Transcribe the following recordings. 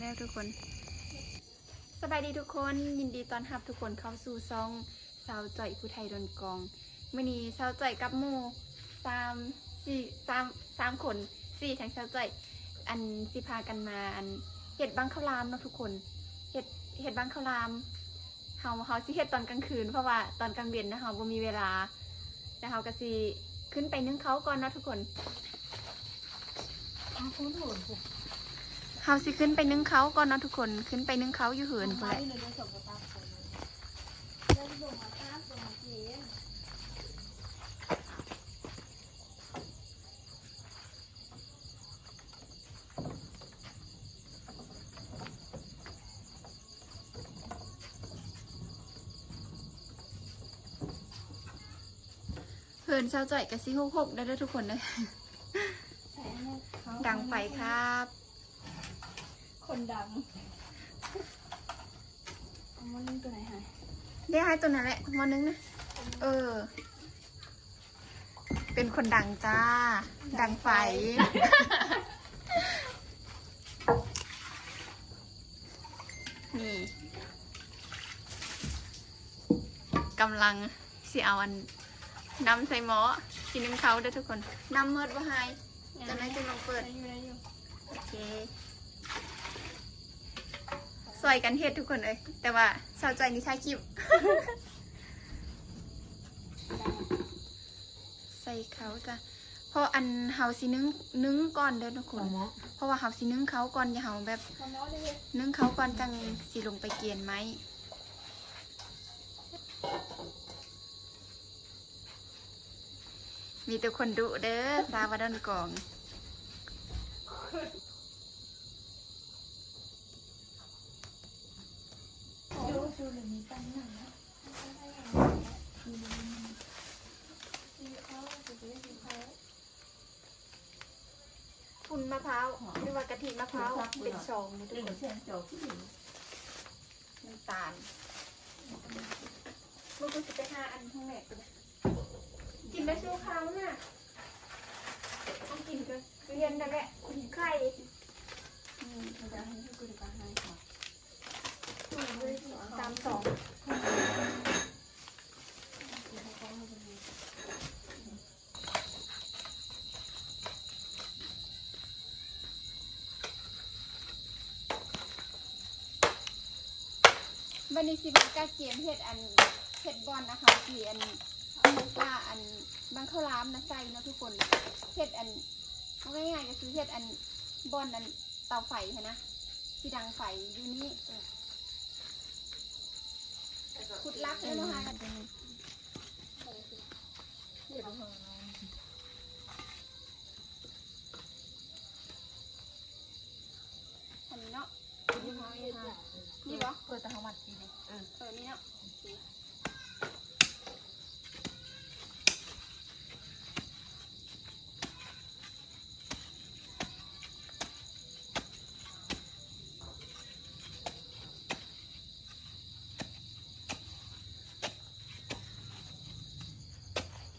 ແລ້ວທຸກຄົນ ສະບາຍດີທຸກຄົນ ຍິນດີຕ້ອນຮັບທຸກຄົນເຂົ້າສູ່ຊ່ອງສາວຈ້ອຍຜູ້ໄທດອນກອງ. ມື້ນີ້ສາວຈ້ອຍກັບໝູ່ສາມ ສີ່ ສາມ ສາມຄົນ ສີ່ ທັງສາວຈ້ອຍ ອັນ ຊິພາກັນມາ ອັນ ເຮັດບັ້ງເຂົ້າຫຼາມເນາະທຸກຄົນ. ເຮັດ ເຮັດບັ້ງເຂົ້າຫຼາມ ເຮົາ ເຮົາຊິເຮັດຕອນກາງຄືນ ເພາະວ່າຕອນກາງເວັນນະ ເຮົາບໍ່ມີເວລາ ແລ້ວເຮົາກໍຊິຂຶ້ນໄປໜຶ້ງເຂົ້າກ່ອນເນາະທຸກຄົນ. ເຮົາຊິຂຶ້ນໄປໜຶ້ງເຂົ້າກ່ອນເນາະທຸກຄົນ ຂຶ້ນໄປໜຶ້ງເຂົ້າຢູ່ເຮືອນພຸ້ນແຫຼະ. ເຮືອນສາວຈ້ອຍກະຊິຮົກໆ ເດີທຸກຄົນເດີ. ດັງໄຟຄັບ ຄົນດັງ. ເອົາໝໍ້ໜຶ້ງໂຕໃດໃຫ້ ເດ ໃຫ້ໂຕນັ້ນແຫຼະ ໝໍ້ໜຶ້ງນະ. ເອີ ເປັນຄົນດັງຈ້າ ດັງໄຟ. ນີ້ ກຳລັງຊິເອົາອັນ ນ້ຳໃສ່ໝໍ້ ຊິໜຶ້ງເຂົ້າເດີທຸກຄົນ. ນ້ຳໝົດບໍ່ຫາຍ? ຈັກໜ້ອຍຈຶ່ງລອງເປີດ. ໄດ້ຢູ່ ໄດ້ຢູ່. ໂອເຄ ຊ່ອຍກັນເຮັດທຸກຄົນເອີຍ ແຕ່ວ່າສາວຈ້ອຍນີ້ຖ່າຍຄລິບ. ໃສ່ເຂົ້າຈ້າ ເພາະອັນເຮົາຊິໜຶ້ງ ໜຶ້ງກ່ອນເດີທຸກຄົນ ເພາະວ່າເຮົາຊິໜຶ້ງເຂົ້າກ່ອນ ຢ່າເຮົາແບບ ໜຶ້ງເຂົ້າກ່ອນຈັ່ງຊິລົງໄປກຽນໄມ້. ມີແຕ່ຄົນດຸເດີ ສາວດອນກອງ. ຝຸ່ນມະພ້າວ ຫຼືວ່າກະທິມະພ້າວ ເປັນຊອງນີ້ທຸກຄົນ. ນ້ຳຕານ ມັນກໍຊິໄປຫາອັນຫ້ອງແມ່ ກິນໄປສູ່ເຂົ້ານະ ຕ້ອງກິນກໍຮຽນນັ້ນແຫຼະ ກິນໄຂ່. ສາມສອງ ບັດນີ້ຊິມາກະກຽມເຮັດອັນ ເຮັດບ່ອນນະຄະ ທີ່ອັນ ເອົາພາອັນບັ້ງເຂົ້າຫຼາມນະໃສ່ເນາະທຸກຄົນ. ເຮັດອັນ ເອົາງ່າຍໆກໍຄືເຮັດອັນ ບ່ອນອັນເຕົາໄຟຫັ້ນນະ ຊິດັງໄຟຢູ່ນີ້. ເອີ ຂຸດຫຼັກເລີຍເນາະ ອັນນີ້ເນາະ ນີ້ບໍ່? ເອີ ແຕ່ເຮົາມັດທີ່ນີ້ ເອີ ເອີ ນີ້ເນາະ ໂອເຄ.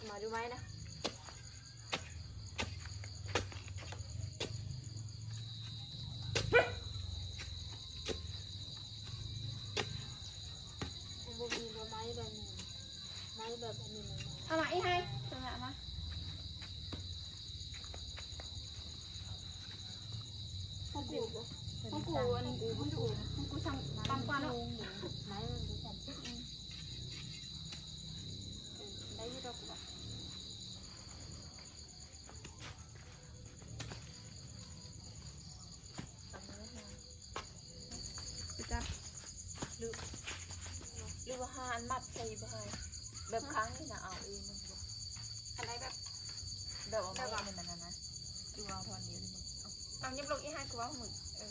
ມາດູໄວ້ນະ ບໍ່ມີບໍ່ໄມ້ແບບນີ້ ໄມ້ແບບອັນນີ້ມັນ ເອົາມາອີກໃຫ້ ເອົາມາ ຂອງກູ ຂອງກູອັນ ຂອງກູ ຂອງກູຊ່ຳຕ່ຳກວ່າເນາະ ໄມ້ມັນບໍ່ຊ່ຳ ອືມ ເອີ ໄດ້ຢູ່ດອກ. ຈັບ ຫຼື ຫຼືວ່າຫາອັນມັດໃສ່ບໍ່ໃຫ້ ແບບຂ້າງນີ້ນະ ເອົາເອງມັນບໍ່ ອັນໃດແບບ ແບບເອົາໄມ້ອັນນັ້ນນະ ຫຼືວ່າເອົາທ່ອນດຽວນີ້ ເອົາ ຫຍັບລົງອີກ ຫາກວ່າໝຶກ ເອີ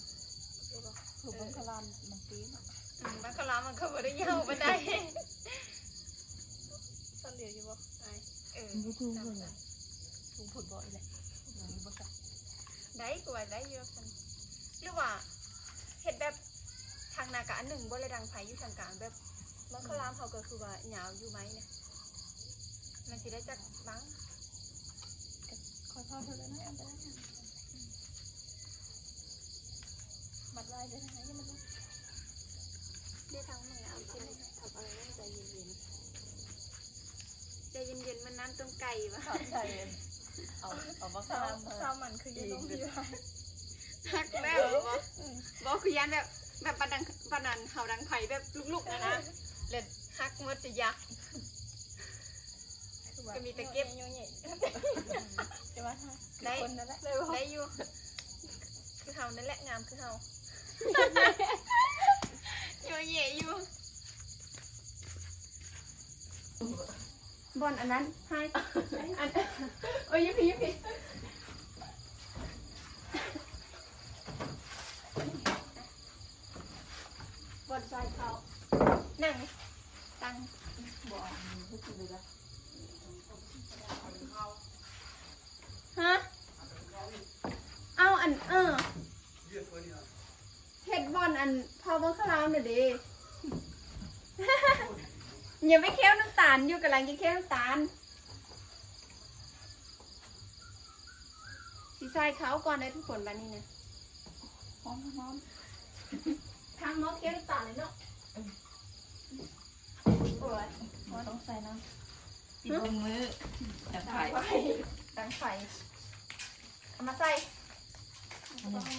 ຄືບັ້ງຄະລາມມັນຕີນ ອືມ ບັ້ງຄະລາມມັນກໍບໍ່ໄດ້ຍາວປານໃດ ທ່ອນດຽວຢູ່ບໍ່? ເອີ ມັນບໍ່ຖືກເລີຍ ລົງພຸ້ນບໍ່ອີກແຫຼະ ໄດ້ ກະວ່າໄດ້ຢູ່ ຫຼືວ່າເຮັດແບບທາງໜ້າກະອັນໜຶ່ງບໍ່ ແລະດັງໄຟຢູ່ທາງກາງ ແບບບັ້ງຄະລາມເຮົາກໍຄືວ່າຍາວຢູ່ໄມ້ນະ ມັນຊິໄດ້ຈັກບັ້ງ ຄ່ອຍເຜົາເທື່ອລະໜ້ອຍ ອັນຕະລາຍ. ມັດໄວ້ເດີ ໃຫ້ມັນ ເດ ທາງນີ້ເອົາເສັ້ນ ທຳອະໄລ ໃຈເຢັນໆ ໃຈເຢັນໆ ມັນນ້ຳຕົ້ມໄກ່ວະ ໃສ່ ເອົາ ເອົາບັກສາວ ສາວມັນຄືຢູ່ໂຮງພະຍາບານ ຫັກແລ້ວບໍ່ ບໍ່ ຄືຢ້ານແບບ ແບບປານດັງ ປານນັ້ນເຮົາດັງໄຟແບບລຸກໆ ນະນະ ແລ້ວຫັກໝົດຊິຢາກ ກໍມີແຕ່ເກັບ ໂຍະເຍະ ແຕ່ວ່າ ໄດ້ ຄົນນັ້ນແຫຼະ ໄດ້ຢູ່ ຄືເຮົານັ້ນແຫຼະ ງາມຄືເຮົາ ໂຍະເຍະຢູ່ ບ່ອນອັນນັ້ນ ໃຫ້ ອັນ ໂອ້ຍ ຢູ່ພີ້ ຢູ່ພີ້ ບ່ອນຊາຍເຂົ້າ ນັ່ງ ຕັ້ງ ບໍ່ ເຮັດຈັ່ງໃດລະ ຮະ ເອົາ ອັນ ເອີ ເຮັດບ່ອນ ອັນ ເຜົາບັງຄະລາມນະເດ ຢ່າໄປເຄັວນ້ຳຕານ ຢູ່ກຳລັງຈະເຄັວນ້ຳຕານ ຊິໃສ່ເຂົ້າກ່ອນເດີທຸກຄົນ ບາດນີ້ນະ ຫອມໆ ທາງໝໍ້ເຄັວນ້ຳຕານເລີຍເນາະ ໂອ້ຍ ບໍ່ຕ້ອງໃສ່ນ້ຳ ຕິດລົງມື ດັງໄຟ ດັງໄຟ ເອົາມາໃສ່ ອັນນີ້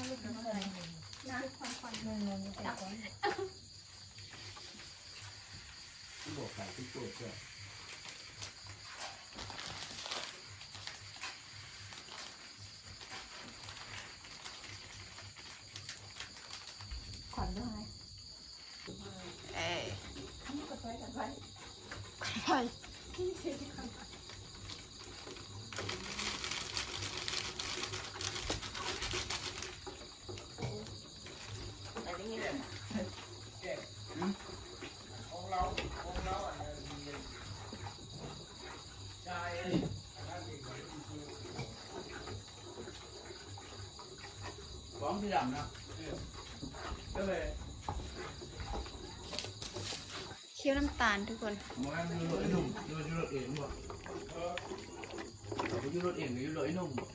ນະ ຄວັນໆ ແມ່ນໆ ໃສ່ຄວັນ ຄືບໍ່ໃສ່ຄືໂຈດແທ້ ຄວັນບໍ່ໃຫ້ ເອີ ອັນນີ້ກໍໄຟ ກັນໄຟ ໄຟ ໄປໄດ້ຍິນ ຂອງລາວ ຂອງລາວ ອັນນັ້ນ ຊາຍ ອັນນັ້ນເອງ ຂອງສີດຳນະ ເອີ ກໍເລີຍ ເຄັ່ວນ້ຳຕານທຸກຄົນ ບໍ່ແມ່ນຢູ່ລົດໄອ້ໜຸ່ມ ຢູ່ ຢູ່ລົດເອງບໍ່ ເອີ ຢູ່ລົດເອງ ຢູ່ລົດໄອ້ໜຸ່ມບໍ່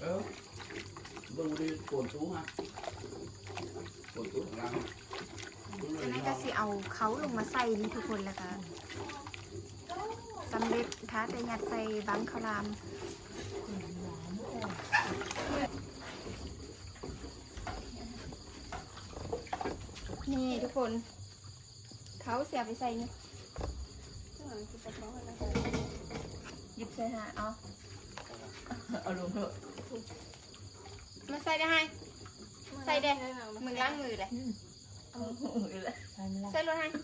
ເອີ ເບິ່ງດີ ໂກນສູງຫັ້ນ ໂກນສູງຂ້າງຫຼັງ ອັນນັ້ນກໍຊິເອົາເຂົ້າລົງມາໃສ່ນີ້ທຸກຄົນ ແລ້ວກໍສຳເລັດ ຖ້າແຕ່ຍັດໃສ່ບັງເຂົ້າລາມ ນີ້ທຸກຄົນ ເຂົ້າຊິເອົາໄປໃສ່ນີ້ ຫຍິບໃສ່ຫາ ເອົາ ເອົາລົງເຖາະ ມາໃສ່ໄດ້ໃຫ້ ໃສ່ເດ້ ມຶງລ້າງມືເດ້ ອືມ ເອົາມືເລີຍ ໃສ່ໂລດໃຫ້ ຂ້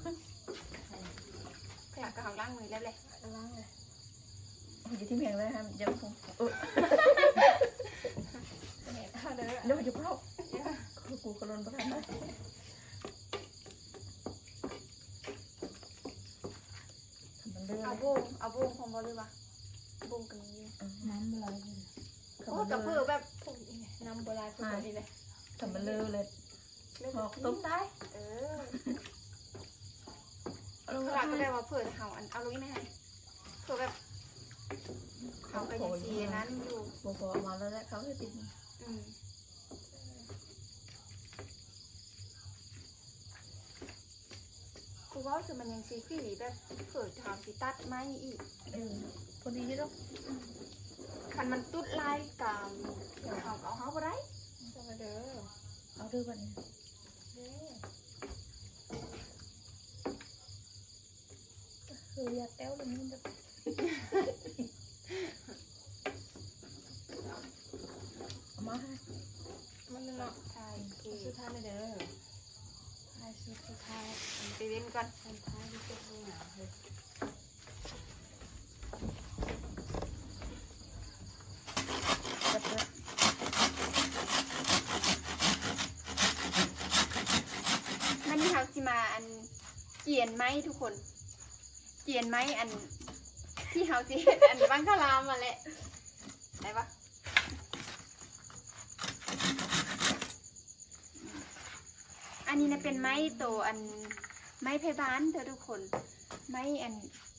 ອຍກໍເຮົາລ້າງມືແລ້ວແຫຼະ ລ້າງເລີຍ ໂອ້ຍ ຢ່າຖິ້ມແຮງເລີຍ ຫ້າມຢາກ ເອີ ເອົາເດີ ເດີ ຢ່າເຝົ້າ ກູກໍລົນບໍ່ທັນ ເອົາໂບງ ເອົາໂບງພ້ອມບໍ່ ຫຼືວ່າ ໂບງກໍມີຢູ່ ນ້ຳບໍ່ຫຼາຍ ໂອ້ ກະເພີ້ແບບ ນ້ຳບໍ່ຫຼາຍ ເພິ່ນນີ້ແຫຼະ ຖ້າມັນເລີເລີຍ ຫອກຕົກໄດ້ ເອີ ເອົາລົງ ເພິ່ນວ່າກໍແບບວ່າເພິ່ນເຮົາ ອັນ ເອົາລົງອີກແນ່ ເພິ່ນແບບ ເຂົາກໍຍັງຊິອັນນັ້ນຢູ່ ບໍ່ພໍ ເອົາມາແລ້ວແຫຼະ ເຂົາເຮັດອີກ ອືມ ກູເວົ້າຊິ ມັນຍັງຊິຄືແບບ ເຜີ ເຮົາຊິຕັດໄມ້ອີກ ເອີ ພໍດີດອກ ຄັນມັນຕຸດຫຼາຍກະ ເຮົາກໍເອົາເຮົາບໍ່ໄດ້ ເອົາເດີ ເອົາເດີບັດນີ້ ເດີ ເອີ ຢ່າແຕ້ວລະ ມັນແບບ ເອົາມາໃຫ້ ມັນເນາະ ຖ່າຍ ໂອເຄ ສຸດທ້າຍເດີ ຖ່າຍຊຸດສຸດທ້າຍ ໄປເວັ້ນກ່ອນ ສຸດທ້າຍທີ່ສຸດນີ້ນະ ເຮີ້ຍ ມື້ນີ້ເຮົາຊິມາ ອັນ ຈຽນໄມ້ທຸກຄົນ ຈຽນໄມ້ ອັນ ທີ່ເຮົາຊິເຮັດ ອັນ ບັງຄະລາມຫັ້ນແຫຼະ ໄດ້ປະ? ອັນນີ້ນະເປັນໄມ້ໂຕ ອັນ ໄມ້ໄພບ້ານເດີທຸກຄົນ ໄມ້ ອັນ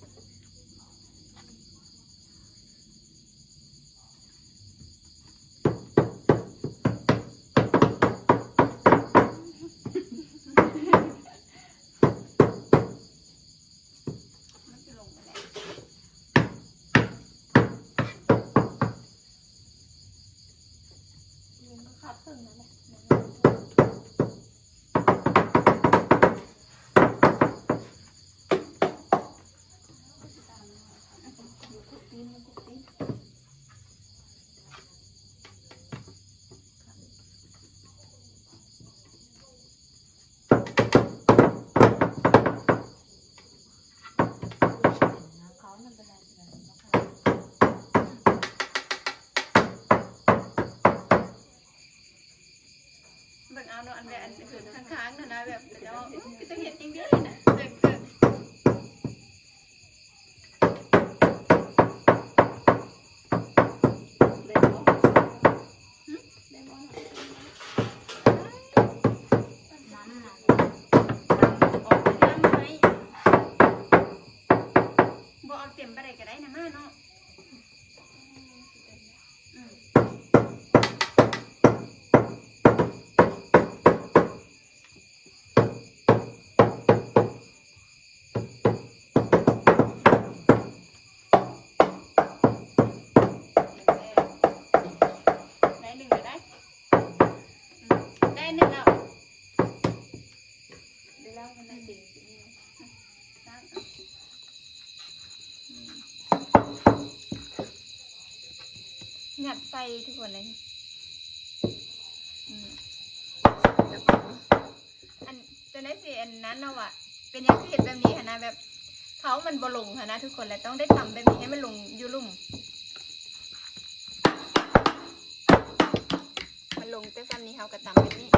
ມັນຊິລົງໄປແລ້ວ ມັນກໍຄາບເຄິ່ງນັ້ນແຫຼະ ເບິ່ງເອົາເນາະ ອັນແບບ ອັນຄືຂ້າງໆ ຫັ້ນນະ ແບບເຂົາເຈົ້າ ອື ເປັນຕາເຮັດຈັ່ງໃດນະ ເອີ ເອີ ໄດ້ບໍ່? ຫຶ? ໄດ້ບໍ່? ນ້ຳນະ ອອກນ້ຳໃຫ້ ບໍ່ເອົາເຕັມປານໃດກໍໄດ້ນະ ມາເນາະ. ອືມ ໄດ້ໜຶ່ງແລ້ວໄດ໋ ອືມ ໄດ້ໜຶ່ງແລ້ວ ໄດ້ແລ້ວ ມັນໄດ້ເຕັມ ຍັດໃສ່ທຸກຄົນເລີຍ ອືມ ອັນ ຈັ່ງໃດຊິອັນນັ້ນເນາະວ່າ ເປັນຫຍັງຄືເຮັດແບບນີ້ຫັ້ນນະ ແບບເຂົ້າມັນບໍ່ລົງຫັ້ນນະທຸກຄົນ ແລະຕ້ອງໄດ້ຕຳແບບນີ້ໃຫ້ມັນລົງຢູ່ລຸ່ມ ມັນລົງແຕ່ສ່ຳນີ້ ເຮົາກໍຕຳແບບນີ້. ເ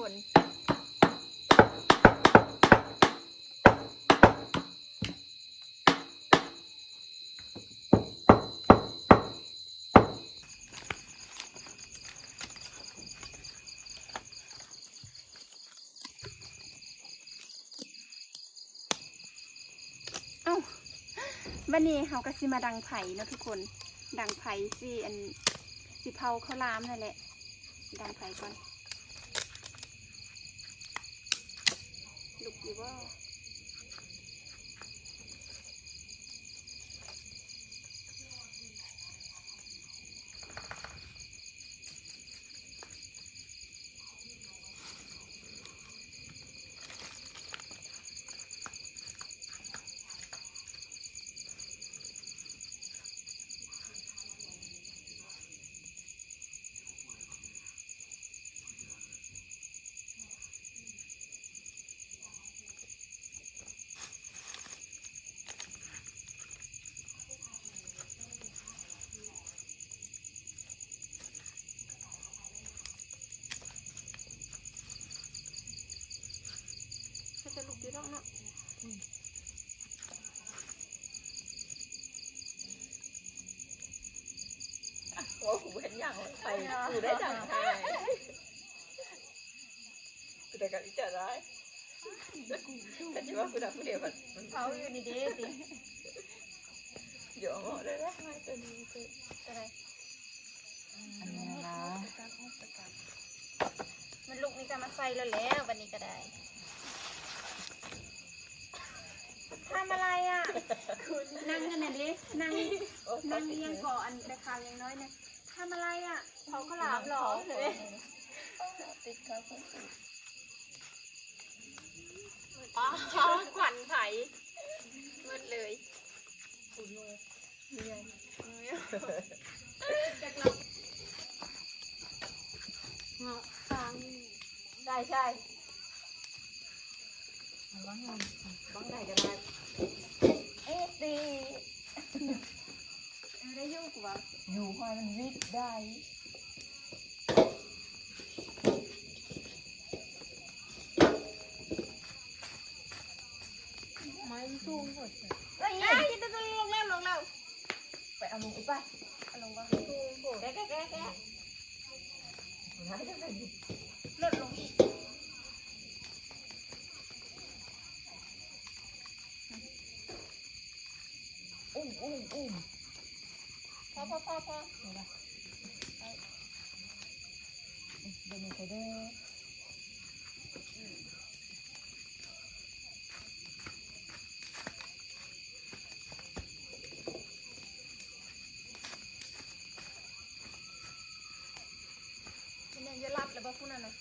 ເອົ້າ ບັດນີ້ເຮົາກໍຊິມາດັງໄຟເນາະທຸກຄົນ ດັງໄຟຊິ ອັນ ຊິເຜົາເຂົ້າຫຼາມນັ້ນແຫຼະ ດັງໄຟກ່ອນ ລຸກຢູ່ບໍ່? ເຂົາຈະລຸກຢູ່ດອກເນາະ ໂອ້ ກູເຮັດຫຍັງໄປ ກູໄດ້ດັງໄຟ ກູໄດ້ກັບອີຈາໄດ້ ກະຊິວ່າກູດັງຜູ້ດຽວ ມັນເຜົາຢູ່ນີ້ເດ້ຕິ ດຽວເອົາເໝາະໄດ້ລະ ຕົວນີ້ຕົວໃດ ອັນນີ້ລະ ມັນລຸກນີ້ກະມາໃສ່ແລ້ວແຫຼະ ບັດນີ້ກະໄດ້ ທຳອະໄລອະ? ນັ່ງຫັ້ນນະເດ້ ນັ່ງ ນັ່ງອີ່ຫຍັງເກາະ ອັນແມ່ຄ້າຍັງນ້ອຍນະ ທຳອະໄລອະ? ເຜົາເຂົ້າຫຼາມເຫຼືອ? ຕິດເຂົ້າ ອໍ ຄວັນໄຟ ໝົດເລີຍ ເງາະກາງ ໃຊ່ ໃຊ່ ວາງ ວາງໃດກໍໄດ້ ເອດດີ ເອີ ໄດ້ຢູ່ ກູວ່າ ຢູ່ ຂ້ອຍມັນວິດໄດ້. ໄມ້ມັນສູງໂພດ ເອີຍ ລົງແລ້ວ ລົງແລ້ວ ໄປເອົາລົງອີກ ໄປ ເອົາລົງກ່ອນ ສູງໂພດ ແກະ ແກະ ແກະ ແກະ ລົດລົງອີກ. ອຸ້ມ ອຸ້ມ ອຸ້ມ ພໍ ພໍ ພໍ ພໍ ເບິ່ງໃຫ້ເດີ ເປັນຫຍັງ ຢ່າຫຼັບແລ້ວບໍ່ຜູ້ນັ້ນນະ?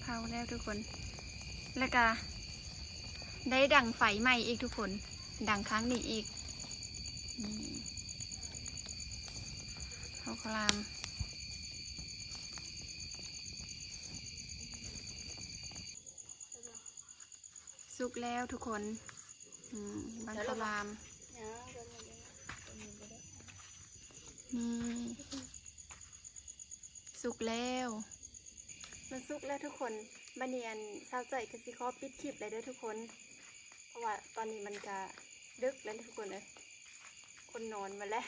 ເຜົາແລ້ວທຸກຄົນ ແລ້ວກະໄດ້ດັງໄຟໃໝ່ອີກທຸກຄົນ ດັງຄັ້ງນີ້ອີກ ນີ້ ເຜົາເຂົ້າຫຼາມ. ສຸກແລ້ວທຸກຄົນ ອືມ ບັ້ງເຂົ້າຫຼາມ ນີ້ ສຸກແລ້ວ ມັນສຸກແລ້ວທຸກຄົນ. ບັດນີ້ ອັນ ສາວຈ້ອຍກໍຊິຂໍປິດຄລິບແລ້ວເດີທຸກຄົນ ເພາະວ່າຕອນນີ້ມັນກະດຶກແລ້ວທຸກຄົນເອີຍ ຄົນນອນໝົດແລ້ວ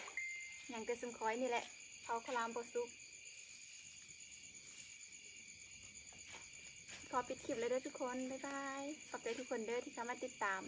ຍັງແຕ່ຊຸມຂ້ອຍນີ້ແຫຼະ ເຜົາເຂົ້າຫຼາມບໍ່ສຸກ. ຂໍປິດຄລິບແລ້ວເດີທຸກຄົນ ບາຍບາຍ ຂອບໃຈທຸກຄົນເດີທີ່ເຂົ້າມາຕິດຕາມ.